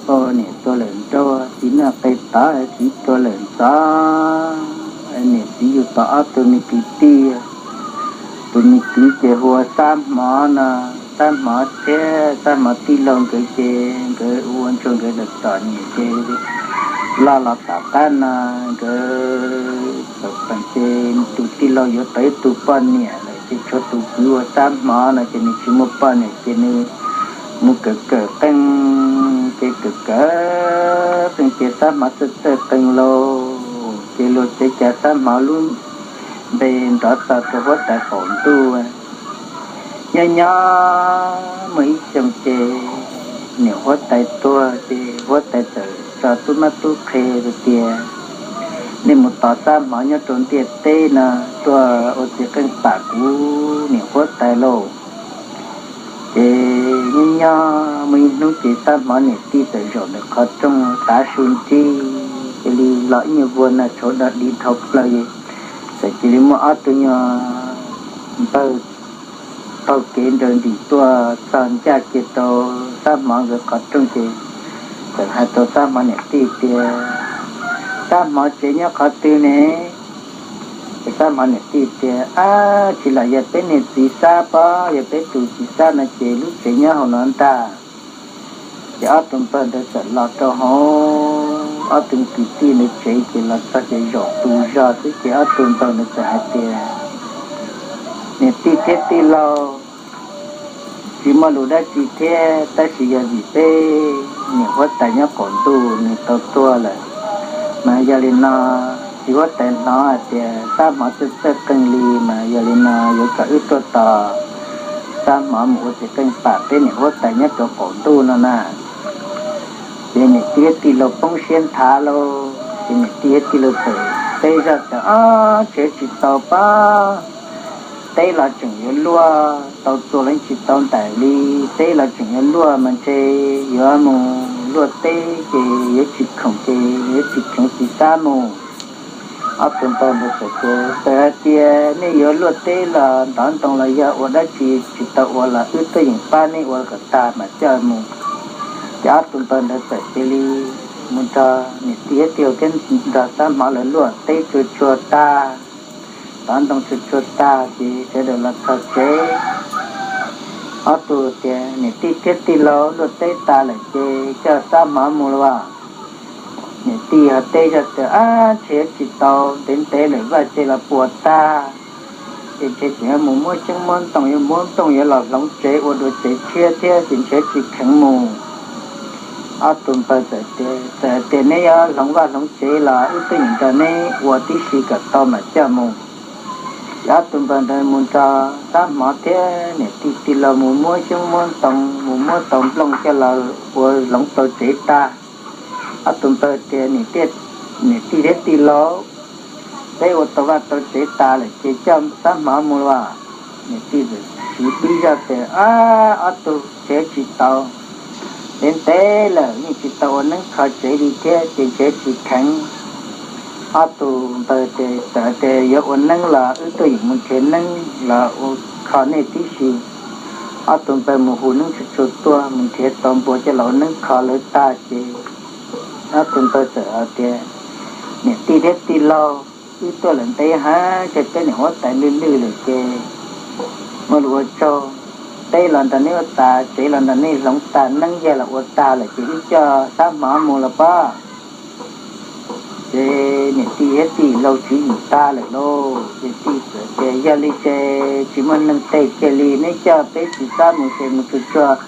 Niam tua lawm nraug, txiv noj qe tod, txiv tua lawm ntxov. Niam txiv yug tau ob tug me kwv tij, tus me kwv ces hu ua Xab Hmov no. Xab Hmov thiab Xab Hmov tij laug nkawd ces nkawd ua ntsuag nkawd lawm tom niam ces loj los tom qab no nkawd txawm peem ces tus tij laug yuav tau ib tug poj niam lawm ces tshuav tus kwv ua Xab Hmov no ces nws tsis muaj poj niam ces nws mus kawm kawm qeej ces kawm kawm qeej ces Xab Hmov txawj txawj qeej lauj ces luag tsev cas Xab Hmov lub npe nrov txog rau huab tais qaum ntuj. Nyob nyob muaj ib xyoo ces niam huab tais tuag ces huab tais txawm tso tub mab tub qhe tias, nej mus tos Xab Hmov nyob rau ntiaj teb no tuaj ua txiv qeej pam kuv niam huab tais lauj. Ces nyob nyob muaj ib hnub ces Xab Hmov niam tij txawm zaum ntawm qhov rooj tav su nrig, cia li los ib nyuag vuag nag tshauv do di dhau plaws, txawm cia li muaj ob tug nyuag npawg taug kev nrawm ntim tuaj txog ncaj kiag rau Xab Hmov nkawd qhov rooj ces txawm hais rau Xab Hmov niam tij tias, Xab Hmov tsev nyob qhov twg ne? Ces Xab Hmov niam tij tias, ab, tsis lam yog peb niag txiv Xab pob, yog peb tus txiv Xab no ces lub tsev nyob hauv no ntag. Ces ob tug npawg ntawd txawm los rau hauv ob tug kwv tij ntawd tsev ces los txog ces zaum tus zog xwb ces ob tug npawg ntawd txawm hais tias, niam tij thiab tij laug, tsis muaj lus dab tsi thiab tab sis yog vim peb niam huab tais nyob qaum ntuj nws tau tuag lawm, mas yog li no txiv huab tais hnov hais tias Xab Hmov txawj txawj qeej li mas yog li no yuav kom wb tuaj tos Xab Hmov mus ua txiv qeej pam peb niam huab tais nyob rau qaum ntuj no na. Ces niam tij thiab tij laug poob siab nthav lauj, ces niam tij thiab tij laug txawm teb zaj tias, ob, tsev tsis tau pob, teb los tseem yuav luaj, tau txuas los tsis tau ntais li, teb los tseem yuav luaj mas ntshe yuav mus luaj teb ces yuav tsis khoom ces yuav tsis kheev txiv Xab mus. Ob tug npawg ntawd txawm tias, txawm hais tias nej yuav luaj teb los ntov ntoo los yog ua dab tsi tsis tau ua los wb tuaj yeem pab nej ua kom tag mas coj mus. Ces ob tug npawg ntawd txawm cia li mus nrog niam tij thiab tij laug thiab nrog Xab Hmov lawv luaj teb tsuag tsuag tag, ntov ntoo tsuag tsuag tag ces sawv daws los txog tsev. Ob tug tias, niam tij thiab tij laug, luaj teb tas lawm ces coj Xab Hmov mus los as. Niam tij ho teb zaj tias, ab, ntshe tsis tau, ntev ntev lawm vaj tse los puas tag, ces ntshe tseem yuav mus muab xyoob muab ntoo, yuav muab nplooj yuav los hloov tsev ua dua tsev tshiab thiab ces ntshe tsis kheev mus. Ob tug npawg txawm tias, txawm tias neb yuav hloov vaj hloov tsev los wb tuaj yeem nrog neb ua tib si kom tau mam coj mus. Ces ob tug npawg ntawd mus nrog Xab Hmov thiab niam tij tij laug mus muab xyoob muab ntoo, mus muab tau nplooj coj los ua hloov tau tsev tag. Ob tug npawg tias, niam tij thiab tij laug, peb ua tau vaj tau tsev tas lawm ces coj Xab Hmov mus los as. Niam tij txawm siv dib zaj tias, ab, ob tug, ntshe tsis tau, ntev ntev lawm yeej tsis tau ua neeb kho tsev li thiab ces ntshe tsis kheev. Ob tug npawg tias, txawm tias yuav ua neeb los wb tuaj yeem mus nrhiav neeb los ua kho nej tib si. Ob tug npawg mus hu neeb tsuag tsuag tuaj, mus nrhiav tau npua coj los ua neeb kho lawv tag ces ob tug npawg txawm hais tias, niam tij thiab tij laug, wb tuaj lawm ntev heev ces peb niam huab tais lwj lwj lawm ces muaj lus ua tsaug, teb los nrog neb ua tas, tsev los nrog neb hloov tag, neeb yaj los ua tag lawm ces wb coj Xab Hmov mus los pob. Ces niam tij thiab tij laug tswv yim tag lawm lauj, ces tij txawm tias, yog li ces tsis muaj neeg teg kiag li, neb coj peb txiv Xab mus ces mus tsuag tsuag,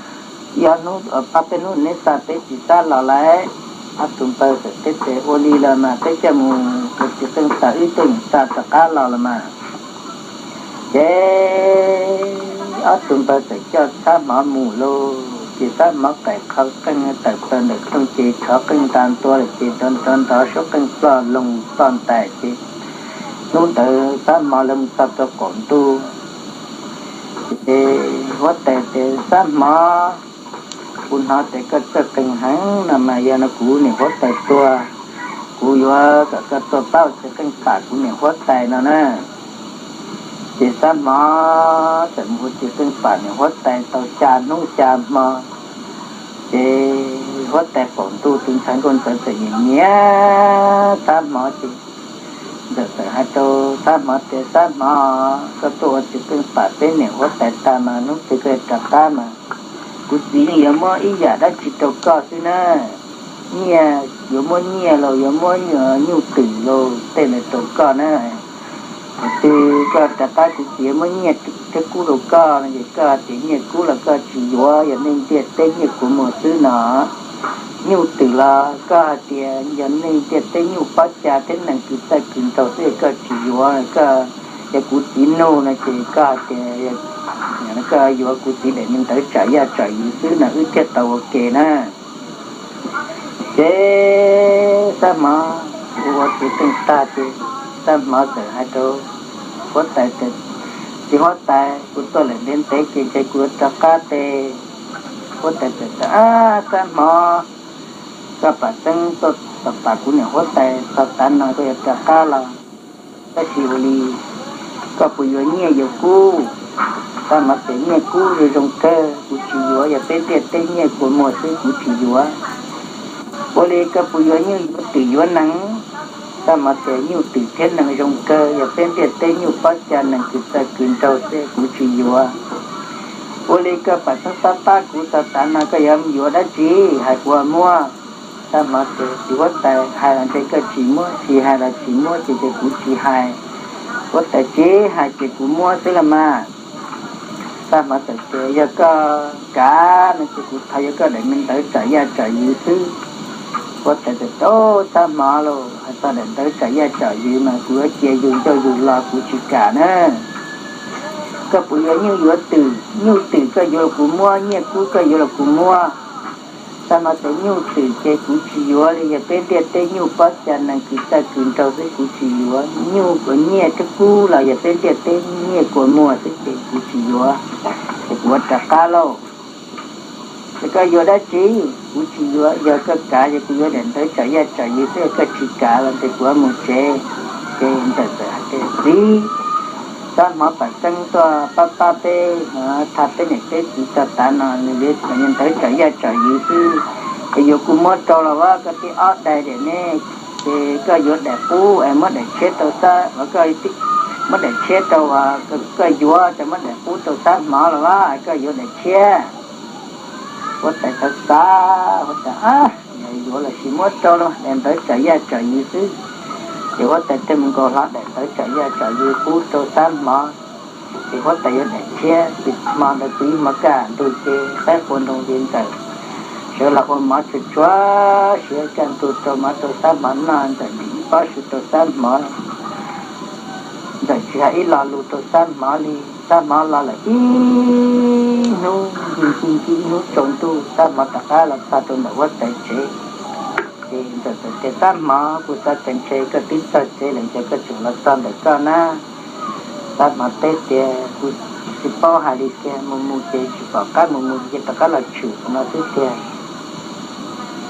ib ob hnub, ob peb hnub neb xa peb txiv Xab los lawm. Ob tug npawg txawm teb tias, ua li los mas peb coj mus ua txiv qeej pam wb tuaj yeem xa rov qab los los mas. Ces ob tug npawg txawm coj Xab Hmov mus lauj, ces Xab Hmov qaim qhov qeej tawm plaws ntawm rooj ces tshov qeej nta ntua lawm ces nrov nrov nrov suab qeej ploj loog ploj ntais ces hnub ntawd Xab Hmov lawv mus txog rau qaum ntuj. Ces huab tais tias, Xab Hmov, kuv hnov tias koj txawj qeej heev no mas yog no kuv niam huab tais tuag, kuv yuav kom koj tuaj pab ua txiv qeej pam kuv niam huab tais no na. Ces Xab Hmov txawm mus ua txiv qeej pam niam huab tais tau xya hnub xya hmo, ces Huab tais qaum ntuj tus ntxhais nkauj ntxawm txawm nyiam nyiam Xab Hmov ces Ntxawm txawm hais rau Xab Hmov tias, Xab Hmov, koj tuaj ua txiv pheej pam peb niam huab tais tas mas hnub twg koj yuav rov qab mas kuv txiv yeej yuav muab ib yam dab tsi rau koj xwb na. Nyiaj, yuav muab nyiaj los yuav muab nyuj twm los tej ntawd rau koj na. Thaum twg koj rov qab kuv txiv yuav muab nyiaj thiab kub rau koj no ces koj hais tias nyiaj kub los koj tsis yuav, yog neeg ntiaj teb nyiaj kua muag xwb no. Nyuj twm los koj hais tias yog neeg ntiaj teb nyuj pob ca thiab nees kws txaij kws nraug xwb koj tsis yuav. Koj, yog kuv txiv nug no ces koj hais tias koj yuav kuv txiv daim me ntawv tsam yaj tsam yws xwb no wb thiaj tau ua ke na. Ces Xab Hmov ua ua txiv pheej tag ces Xab Hmov txawm hais rau huab tais tias, Txiv huab tais, kuv tuaj lawm ntev ntev ces ntshe kuv yuav rov qab tes. Huab tais txawm tias, Ab, Xab Hmov, koj pam tseeb tuaj pam kuv niam huab tais txog tav no koj yuav rov qab los, tab sis ua li koj puas yuav nyiaj yuav kub? Xab Hmov tias, Nyiaj kub zoo zoo kawg kuv tsis yuav, yog peb ntiaj teb nyiaj kua muag xwb kuv tsis yuav. Ua li koj puas yuav nyuj yuav twm yuav nees? Xab Hmov tias, Nyuj twm thiab nees zoo kawg, yog peb ntiaj teb nyuj pob ca nees kws txaij kws nraug xwb kuv tsis yuav. Ua li koj pam tseeb pab pab kuv txog tav no koj yuav yuav dab tsi? Hais kuv muab. Xab Hmov tias, Txiv huab tais, hais los ntshe koj tsis muab, tsis hais los tsis muab ces ces kuv tsis hais. Huab tais, Tsis hais ces kuv muab xwb los mas. Xab Hmov txawm tias, Yog koj kav no ces kuv thov yuav koj daim me ntawv tsam yaj tsam yws xwb. Huab tais txawm tias, Xab Hmov lauj, hais txog daim ntawv tsam yaj tsam yws mas kuv yuav cia yus ncauj yus lo kuv tsis kam na. Koj puas yuav nyuj yuav twm? Nyuj twm koj yuav los kuv muab, nyiaj kub koj yuav los kuv muab. Xab Hmov tias, Nyuj twm ces kuv tsis yuav li, yog peb ntiaj teb nyuj pob ca nees kws txaij kws nraug xwb kuv tsis yuav. Nyuj, nyiaj thiab kub los yog peb ntiaj teb nyiaj kua muag xwb ces kuv tsis yuav, ces kuv ua rov qab lauj. Ces koj yuav dab tsi? Kuv tsis yuav, yog koj kav ces kuv yuav daim ntawv tsam yaj tsam yws xwb, koj tsis kav los ces kuv mus tsev. Ces Ntxawm txawm hais tias, Txiv, Xab Hmov pam tseeb tuaj pab pab peb, thov peb niam peb txiv txog tav no nws yuav ntawv tsam yaj tsam yws xwb, es yuav kuv muab rau los as, koj tib ob daim daim ne, ces koj yuav daim qub es muab daim tshiab rau Xab, muab daim tshiab rau, koj yuav ces muab daim qub rau Xab Hmov los as, koj yuav daim tshiab. Huab tais xav xav, huab tais, Yuav los sis muab rau los, daim ntawv tsam yaj tsam yws xwb. Ces huab tais thiaj mus nkaus hlo daim ntawv tsam yaj tsam yws qub rau Xab Hmov. Ces huab tais yuav daim tshiab, ces hmo ntawd kuv ib hmo kaj ntug ces qaib qua nroo ces Ntxawm sawv los ua mov tsuag tsuag siav kaj ntug rau mov rau Xab Hmov noj, Ntxawm ntim ib pob su rau Xab Hmov. Ntxawm tsis hais ib lo lus rau Xab Hmov li. Xab Hmov los lawm ib hnub, nti nti nti ib hnub tsaus ntuj Xab Hmov rov qab los txog rau ntawm huab tais tsev. Ces Ntxawm txawm tias, Xab Hmov, kuv xav tias ntshe koj twb txog tsev lawm ces koj tseem los txog ntawm koj na. Xab Hmov teb tias, Kuv tsis paub hais li tiag, mus mus ces tsis pom qab mus mus ces rov qab los tshwm no xwb tiag.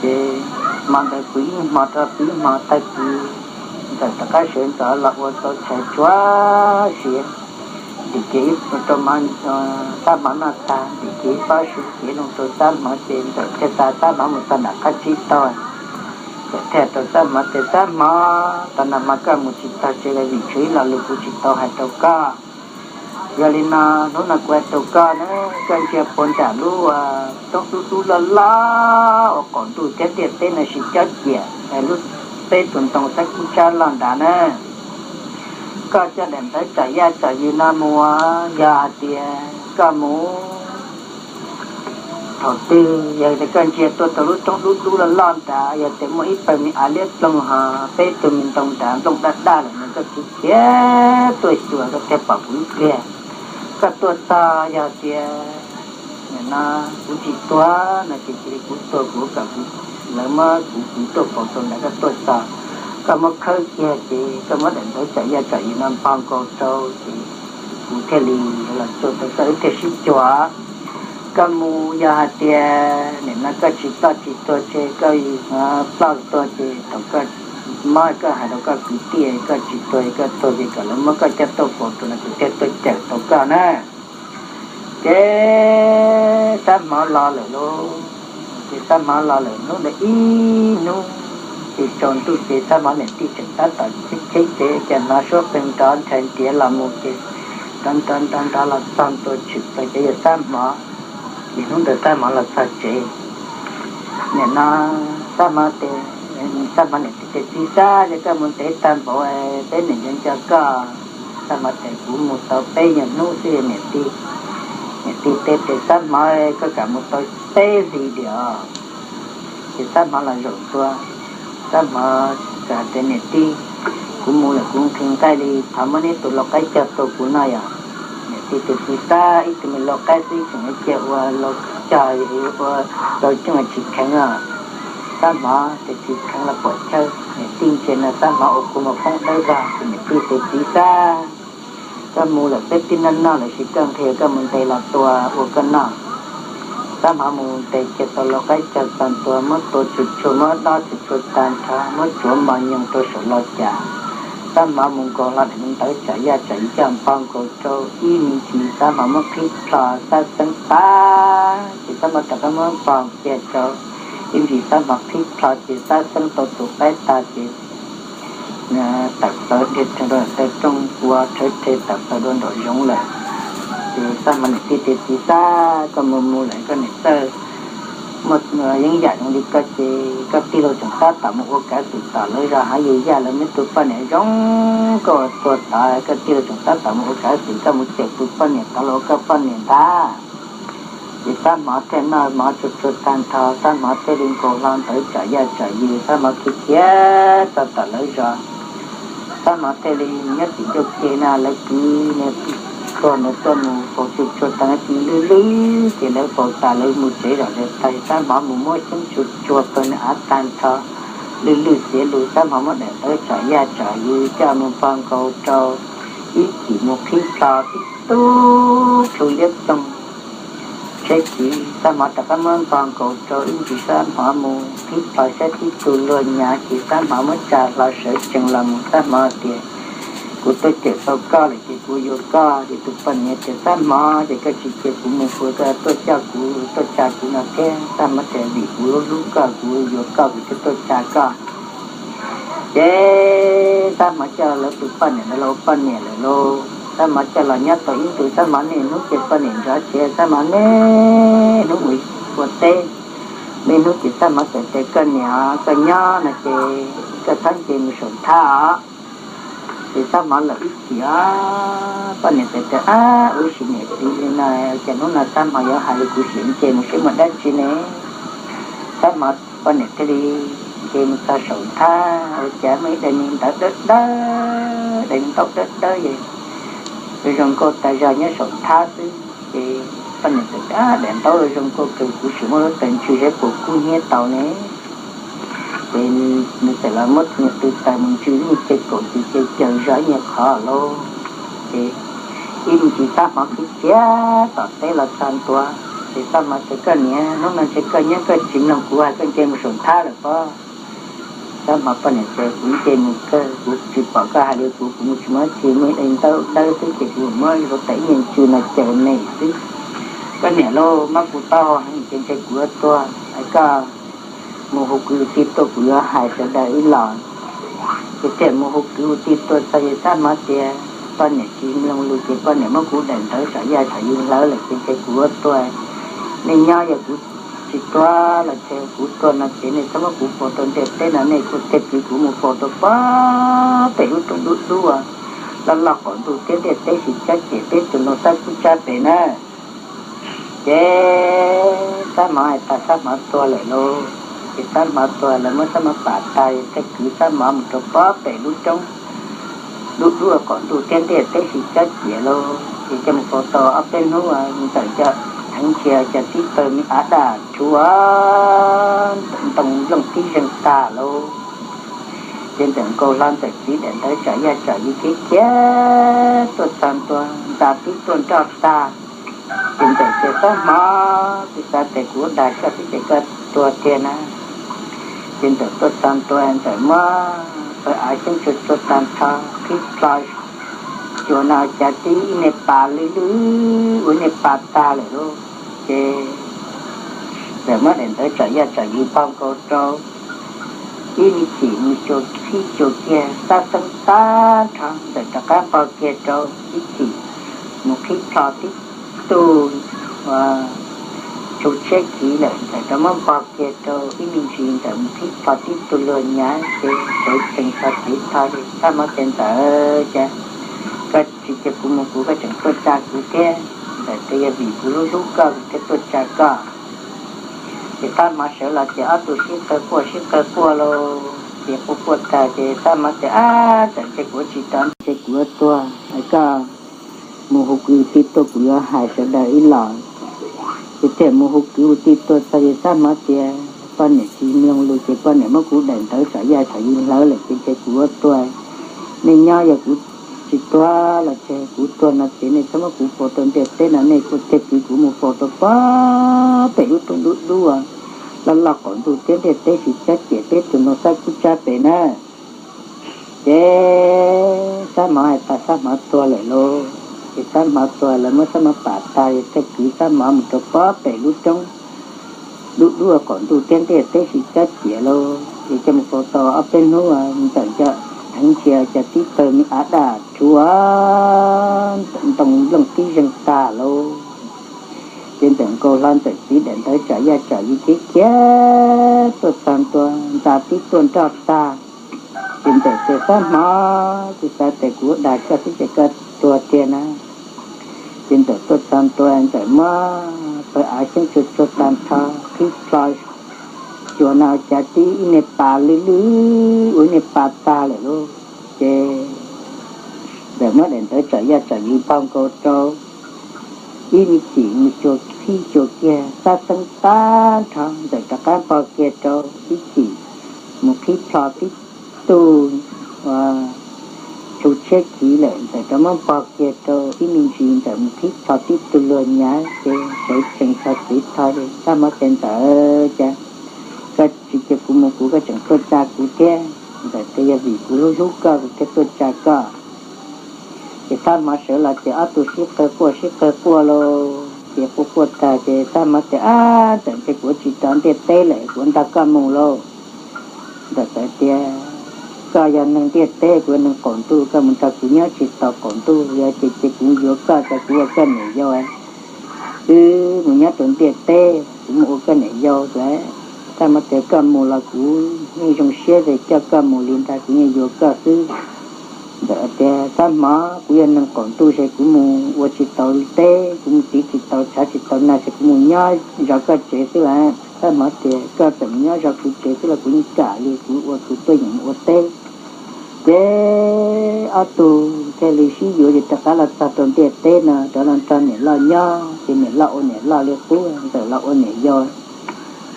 Ces hmo ntawd kuv ib hmo rau kuv ib hmo tag kis Ntxawm rov qab sawv ntxov los ua tau tshais tsuag siav, ntim kiag ib rau mov, Xab Hmov noj tag ntim kiag ib pob su cev loo rau Xab Hmov ces Ntxawm thiaj xa Xab Hmov mus txog nram qab tsib taug. Ntxawm thiaj rau Xab Hmov tias, Xab Hmov, tau nag hmo koj mus tsis txog tsev lawm vim tshuav ib lo lus kuv tsis tau hais rau koj. Yog li no, hnub no kuv hais rau koj na, koj ntsia puag nram lub roob dub dub loj loj uas qaum ntuj thiab ntiaj teb no sib cob ciam, lub peb tus ntoo xab kib tsab loj nrad na, koj coj daim ntawv tsam yaj tsam yws no mus, yog hais tias koj mus thaum twg yog tias koj ntsia tuaj rau lub roob dub dub loj loj nrad, yog tias muaj ib pawg me av liab ploog ho peb tug me ntoo nrad nplooj daj daj lawm no koj khiav khiav tuaj xyuas koj thiaj pom kuv ib pliag. Koj tuaj txog yog tias nim no kuv tsis tuag no ces cia li kuv tuag kuv kom kuv, lawv muab kuv kwv tuaj faus rau nrad koj tuaj txog, koj muab khawb kiag ces koj muab daim ntawv tsam yaj tsam yws no npog nkaus rau ces kuv thiaj li los txog rau koj wb thiaj sib cuag. Koj mus yog hais tias nim no koj tsis ploj tsis tuag ces koj ploj tuag ces thaum koj mob koj hais rau koj kwv tij koj tsis tuag koj tuag ces kom lawv muab koj coj tuaj faus rau no kuv thiaj tuaj cawm tau koj na. Ces Xab Hmov los lawm lauj. Ces Xab Hmov los lawm hnub ntawd ib hnub, ces tsaus ntuj ces Xab Hmov niam tij tseem tab tom cheb tsev, ces hnov suab qeeg nrov nrhav nrhiav los mus ces nrov nrov nrov nrov los txog ntua tshwm plaws ces yog Xab Hmov. Ces hnub ntawd Xab Hmov los txog tsev, nim no Xab Hmov tias, Xab Hmov niam tij tias, Txiv Xab, yog koj mus ntev tag npaum, peb niam nco nco koj. Xab Hmov tias, Kuv mus tau peb nyuag hnub xwb niam tij. Niam tij teb tias, Xab Hmov, koj kam mus tau peb hlis diam os. Ces Xab Hmov los zaum ntua, Xab Hmov tias, Niam tij, kuv mus lawm kuv nqhis nqaij li, thov muab neb tus lau qaib cog tua kuv noj yom. Niam tij tias, Txiv Xab, ib tug me lau qaib xwb tseem cia ua lau cog, ua lau coj tsis kheev os. Xab Hmov tias, Tsis kheev los puam chawj. Niam tij ntsia no Xab Hmov ua kua muag poob dawb vog, ces niam tij tias, Txiv Xab, koj mus lawm peb twb noj noj lawm, sis koj nqhis koj mus ntes los tua ua koj noj. Xab Hmov mus ntes kiag tau lau qaib cog txog ntua, muab tua tsuag tsuag, muab dob tsuag tsuag tag nrho, muab tsuav mos nyoos rau saum lau cas. Xab Hmov mus nkaus hlo daim ntawv tsam yaj tsam yws coj npog nkaus rau ib me ntsis, Xab Hmov muab qhib plho, Xab Xeeb tag ces Xab Hmov rov qab muab npog kiag rau ib me ntsis, Xab Hmov qhib plho ces Xab Xeeb tau tus qaib tag ces tawm plaws dhia rau taw rooj ua rhawv rhe tawm plaws dua nraum zoov lawm. Ces Xab Hmov niam tij tias, Txiv Xab, koj mus mus lawm koj niam txawj muaj yeeb yam zoo li koj ces koj tij laug tseem tab tom mus ua kav xwm tom lawv zos hav yus yaj, lawv muab tus poj niam zoo koj ua tua tod, koj tij laug tseem tab tom mus ua kav xwm, koj mus cawm tus poj niam tod los ua koj poj niam ntag. Ces Xab Hmov thiaj noj mov tsuag tsuag tag nrho, Xab Hmov thiaj li nkaus hlo ntawv tsam yaj tsam yws, Xab Hmov khiav khiav txog tom lawv zos. Xab Hmov thiaj li nyob tim ncauj ke na, lawv kwv niag tuag ntawd tuaj mus faus tsuag tsuag tag, lawv kwv lwj lwj ces lawv faus tas lawv mus tsev zom zaws tag, Xab Hmov mus muab xyoob tsuag tsuag pawg nws av tag nrho, lwj lwj xiav lus, Xab Hmov muab daim ntawv tsam yaj tsam yws coj mus npog nkaus rau ib chim mus qhib plho tib tug plhu liab ploog. Tsheb kiv, Xab Hmov rov qab muab npog nkaus rau ib ntsis, Xab Hmov mus qhib plho saib tib tug luag nyav ces Xab Hmov muab tsa hlo sawv tsees los mus, Xab Hmov tias, Kuv tuaj cawm tau koj lawm ces kuv yuav koj. Ces tus poj niam tias, Xab Hmov, ces koj tsis cia kuv mus puas koj tuaj coj kuv tuaj tsa kuv no thiab? Xab Hmov tias, Vim kuv hlub koj kuv yuav koj kuv thiaj tuaj tsa koj. Ces Xab Hmov coj lawv tus poj niam ntawd los ua poj niam lawm lauj. Xab Hmov coj los nyob tau ib ntus, Xab Hmov niaj hnub ces poj niam nrov tsev, Xab Hmov niaj hnub mus ua teb. Niaj hnub ces Xab Hmov txawm tias, Koj niam, koj nyob no ces koj txhob nce mus saum thab os. Ces Xab Hmov los ib chim os, poj niam txawm tias, Ab, ua sim niam txiv li no, cas hnub no Xab Hmov yuav hais li kuv sim nce mus seb muaj dab tsi ne? Xab Hmov poj niam thiaj li nce mus txog saum thab, ua cas muaj ib daim me ntawv dawb dawb, daim ntaub dawb dawb es zoo nkauj tas zog nyob saum thab xwb. Ces poj niam txawm tias, Ab, daim ntaub zoo nkauj kawg, kuv sim muab lub taws ntswg seb puas kub hnyiab tau ne. Ces nws txawm los muab nws tus taws mus ntswg ib nyuag ce kaum tus ce caws zog ib nyuag qhov lauj. Ces ib me ntsis Xab Hmov khiav khiav tom teb los txog ntua. Ces Xab Hmov tias, Koj niam, hnub no ntshe koj nyob koj tsis mloog kuv hais, koj nce mus saum thab lawm pob? Xab Hmov poj niam tias, Kuv nce mus kawg, kuv tsis pom koj hais li kuv, kuv mus tsis muaj dab tsi, muaj ib daim ntaub dawb xwb ces kuv muab lub taws ib nyuag ntswg no caws me xwb. Koj niam lauj, muab kuv taub hau heev ces ntshe kuv yuav tuag, koj mus hu kwv tij tuaj kuv yuav hais sawv daws ib los. Ces thiaj mus hu kwv hu tij tuaj txog ces Xab Hmov tias, Poj niam tsis mloog lus ces poj niam muab kuv daim ntawv tsam yaj tsam yws hlawv lawm ces ntshe kuv yuav tuag. Nej nyob, yog kuv tsis tuag los ces kuv tuag no ces nej txhob muab kuv faus rau ntiaj teb no, nej kuj thiaj kwv kuv mus faus rau pob pem lub roob dub dub uas loj loj qaum ntuj thiab ntiaj teb sis chob cem peb tus ntoo xab kub tsab pem na. Ces Xab Hmov hais tas Xab Hmov tuag lawm lauj. Ces Xab Hmov tuag lawv muab Xab Hmov pam tag, thiaj kwv Xab Hmov mus rau pob pem lub roob dub dub qaum ntuj thiab ntiaj teb sis chob cem lauj. Ces coj mus faus tau ob peb hnub, Ntxawm cov heev nrhiav cov tib tawg me av daj rhuv ntoo nplooj tib zeeg tag lauj. Ces Ntxawm nkaus hlo Ntxawm txiv daim ntawv tsam yaj tsam yws khiav khiav tuaj txog ntua, ntxa tib tuaj nroj tag. Ces Ntxawm tias, Xab Hmov, kuv xav tias kuv dag koj xwb ces koj tuag tiag na. Ces Ntxawm tuaj txog ntua, Ntxawm muab pawg av xyoob tsuag tsuag tag nrho, qhib plho, cuag no cas tib ib niag pas lwj lwj ua niag pas tag lawm lauj. Ces Ntxawm muab daim ntawv tsom yaj tsom yws npog nkaus rau, ib me chim mus xyuas khib xyuas kiag, xab xeeb tag nrho, Ntxawm rov qab npog kiag rau ib chim mus qhib plho tib tug, ua, tshu tshiab khiv lawm, Ntxawm rov muab npog kiag rau ib me ntsis, Ntxawm mus qhib plho tib tug luag nyav ces sawv tsees txog txiv tho li. Xab Hmov tias, Ntxawm, cas koj tsis cia kuv mus, kuv koj tseem tuaj tsa kuv thiab. Ntxawm tias, Yog vim kuv hlub hlub koj kuv thiaj tuaj tsa koj. Ces Xab Hmov sawv los ces ob tug sib qawg quaj sib qawg quaj lauj, ces quaj quaj tag ces Xab Hmov tias, Ab, txawm ces kuv tsis rov, ces kuv yuav tuag, koj mus hu kwv tij tuaj, kuv yuav hais sawv daws ib los. Ces thiaj mus hu kwv hu tij tuaj txog ces Xab Hmov tias, Poj niam tsis mloog lus ces poj niam muab kuv daim ntawv tsom yaj tsom yws hlawv lawm ces ntshe kuv yuav tuag. Nej nyob, yog kuv tsis tuag los ces kuv tuag no ces nej txhob muab kuv faus rau ntiaj teb no, nej kuj thiaj kwv kuv mus faus rau pob pem lub roob dub dub, loj loj qaum ntuj thiab ntiaj teb sim cab ciam peb tus ntoo xab kub tsab pem na. Ces Xab Hmov hais tas Xab Hmov tuag lawm lauj, ces Xab Hmov tuag lawv muab Xab Hmov pam tag, thiaj kwv Xab Hmov mus rau pob pem lub roob dub dub qaum ntuj thiab ntiaj teb sim cab ciam lauj. Ces coj mus faus tau ob peb hnub, Ntxawm cov heev ntsia cas tib tawg me av daj rhuav ntoo nplooj tib zeeg tag lauj. Ces Ntxawm nkaus hlo Ntxawm txiv daim ntawv tsom yaj tsom yws khiav khiav tuaj txog ntua, ntxa tib tuaj nroj tag. Ces Ntxawm tias, Xab Hmov, kuv xav tias kuv dag koj xwb ces koj tuag tiag na. Ces Ntxawm tuaj txog ntua, Ntxawm muab pawg av xyeeb tsuag tsuag tag nrho, qhib plho, xyuas na cas tib ib niag pas lwj lwj ua ib niag pas tag lawm lauj. Ces Ntxawm muab daim ntawv tsom yaj tsom yws npog nkaus rau, ib me chim mus xyuas khib xyuas kiag, xab xeeb tag nrho, Ntxawm rov qab npog kiag rau ib chim mus qhib plho tib tug, ua, tshu tshiab khiv lawm, Ntxawm rov muab npog kiag rau ib me ntsis, Ntxawm mus qhib plho tib tug luag nyav ces sawv tsees txog txiv tho li. Xab Hmov tias, Ntxawm, cas koj tsis cia kuv mus, kuv koj tseem tuaj tsa kuv thiab. Ntxawm tias, Yog vim kuv hlub hlub koj kuv thiaj tuaj tsa koj. Ces Xab Hmov sawv los ces ob tug sib qawg quaj sib qawg quaj lauj, ces quaj quaj tag ces Xab Hmov tias, Ab, txawm ces kuv tsis rov ntiaj teb lawm, kuv nrog koj mus lauj. Ntxawm tias, Koj yog neeg ntiaj teb, kuv yog neeg qaum ntuj, koj mus nrog kuv nyob tsis tau qaum ntuj, yog ces ces kuv yuav koj, ces kuv ua koj niam yau, wb mus nyob rau ntiaj teb, kuv mus ua koj niam yau lawm. Xab Hmov tias, Koj mus los kuv yeej zoo siab ces coj koj mus li ntag, kuv yeej yuav koj xwb. Ntxawm tias, Xab Hmov, kuv yog neeg qaum ntuj ces kuv mus ua tsis tau teb, kuv mus tiv tsis tau tshav tsis tau nag ces kuv mus nyob zov koj tsev xwb lawm. Xab Hmov tias, Koj txawm mus nyob zov kuv tsev xwb los kuv yeej kam li, kuv ua kuv tuaj yeem mus ua teb. Ces ob tug thiaj li sib yuav ces rov qab los txog rau ntiaj teb no, rov los nrog niam loj nyob, ces niam loj ua niam loj li qub, Ntxawm los ua niam yau.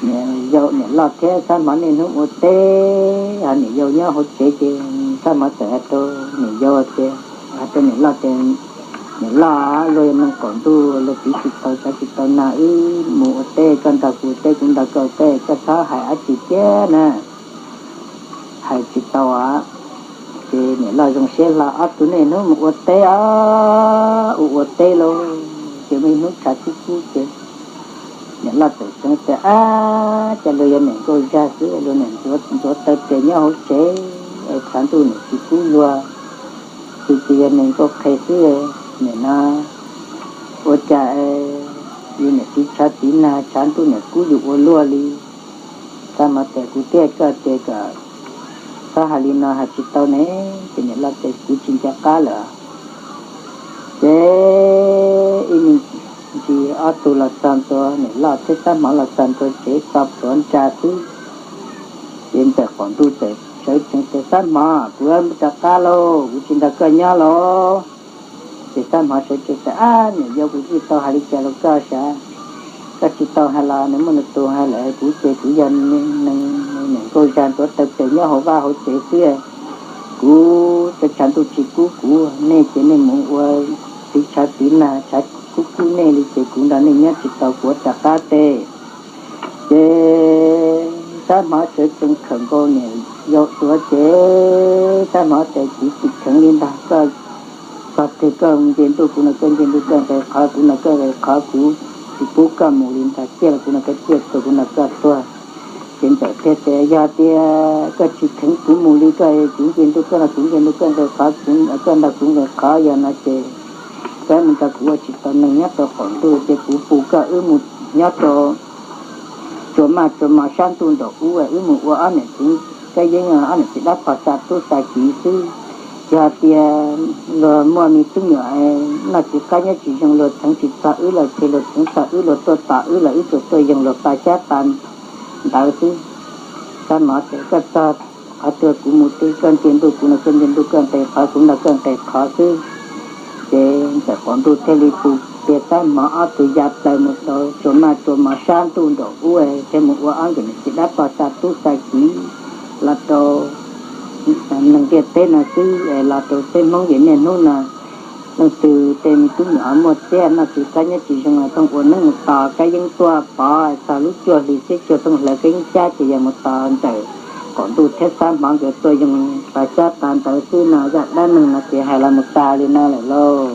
Niam yau, niam loj thiab Xab Hmov niaj hnub ua teb, ho niam yau nyob hauv tsev ces Xab Hmov txawm hais rau niam yau tias, hais rau niam loj tias, Niam loj, luag yog neeg qaum ntuj, luag tiv tsis tau tshav tsis tau nag, wb mus ua teb, koj nrog kuv ua teb, kuv nrog koj ua teb, koj txhob hais dab tsi thiab na. Hais tsis tau. Ces niam loj zoo siab hlo, ob tug niaj hnub mus ua teb os, ua ua teb lauj, ces muaj ib hnub tshav kub kub ces niam loj txawm xav tias, Ab, cas luag yog niam nkauj zag xwb, luag niam ntxuav taw tes nyob hauv tsev, tshav ntuj niam tsis kub luag, ces ces yog niam nkauj qhe xwb, niam no ua cas yus niam tiv tshav tiv nag, tshav ntuj niam kub yus ua luaj li. Xab Hmov tias, Kuv thiaj koj tias kom txhob hais li no, hais tsis tau ne. Ces niam loj tias, Kuv tsis nco qab lawm. Ces ib me ntsis ob tug los txog ntua, niam loj thiab Xab Hmov los txog ntua tsev tso plhuav ntsa xwb, ces Ntxawm qaum ntuj txawm sawv tsees tias, Xab Hmov, kuv rov qab lauj, kuv tsis nrog koj nyob lauj. Ces Xab Hmov sawv tsees tias, Ab, niam yau, kuv tsis tau hais li cas rau koj sav. Koj tsis tau hais los nws muaj nws tus hais lawm, kuv ces kuv yog neeg niam nkauj zag ntxuav taw tes nyob hauv vaj hauv tsev xwb. Kuv, tshav ntuj tsis kub kuv, nej ces nej mus ua tiv tshav tiv nag, tshav kub kub nej li ces kuv nrog nej nyob tsis tau, kuv rov qab teb. Ces Xab Hmov sawv tsees khawm nkaus niam yau duav ces Xab Hmov tias, Kuv tsis kheev li ntag, koj txog twg koj nce ntuj kuv no, koj nce ntuj koj nqes qhov kuv no, koj nqes qhov kuv, tsis pub koj mus li ntag, ciaj los kuv nrog koj ciaj, tuag kuv nrog koj tuag. Ces Ntxawm thiaj tias, yog tias koj tsis kheev kuv mus li, koj tsis nce ntuj koj nrog kuv nce ntuj, koj nqes qhov, koj nrog kuv nqes qhov, yog no ces koj mus nrog kuv ua tsis tau neeg nyob rau qaum ntuj, ces kuv pub koj wb mus nyob rau tsuas maj tsuas mos sab ntuj nraum ub, wb mus ua ob niam txiv Kab Yeeb, ob niam txiv dab pog xa tub xa kiv xwb. Yog tias luag muaj me tub nyuam noj tsis qab nyob tsis zoo, luag txheev tsis txog wb los ces luag txheev txog wb, luag tuaj tos wb los wb tsuas tuaj yoog luag paj xyab tas ntawd xwb. Xab Mov tias, koj txog qhov twg kuv mus twg, koj nce ntuj kuv nrog koj nce ntuj, koj nqes qhov kuv nrog koj nqes qhov xwb. Ces ntawm qaum ntuj thiaj li pus tias Xab Mov ob tug ya plaws mus rau tsuas maj tsuas mos sab ntuj nraum ub, thiaj mus ua ob niam txiv dab pog xa tub xa kiv los rau neeg ntiaj teb no xwb, los rau teb Hmoob vim niaj hnub no leej twg tej me tub nyuam muaj txiab noj tsis qab nyob tsis zoo los toog ua neeb mus tos Kab Yeeb tuaj pov txog lub cuaj hli xiab cuaj toog hlawv Kab Yeeb xyab, ces yog mus tos Ntxawm qaum ntuj thiab Xab Mov nkawd tuaj yoog paj xyab tas ntawd xwb no. Zaj dab neeg no ces hais los mus tas li no lawm lauj.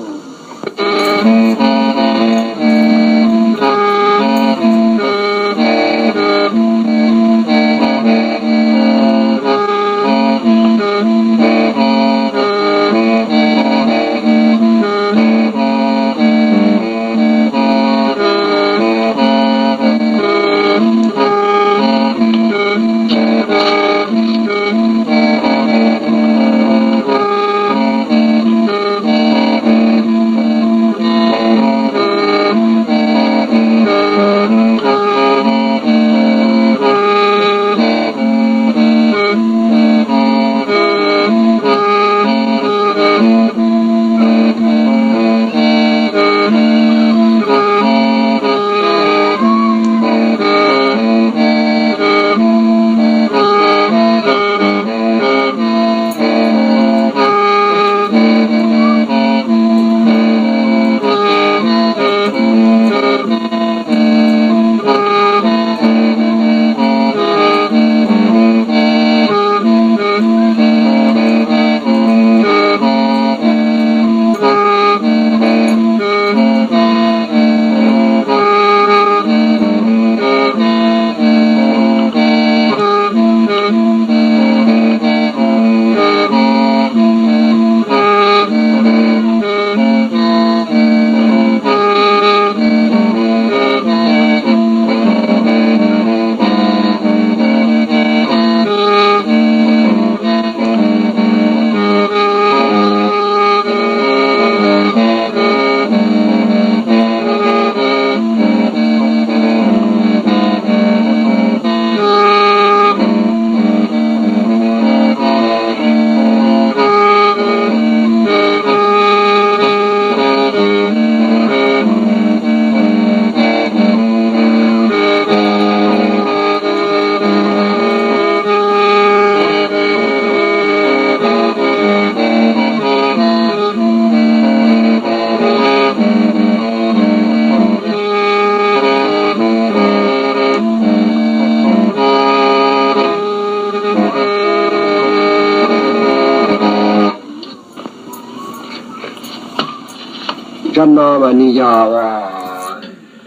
Zaj no mas nws yog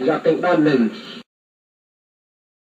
zaj qeej dab neeg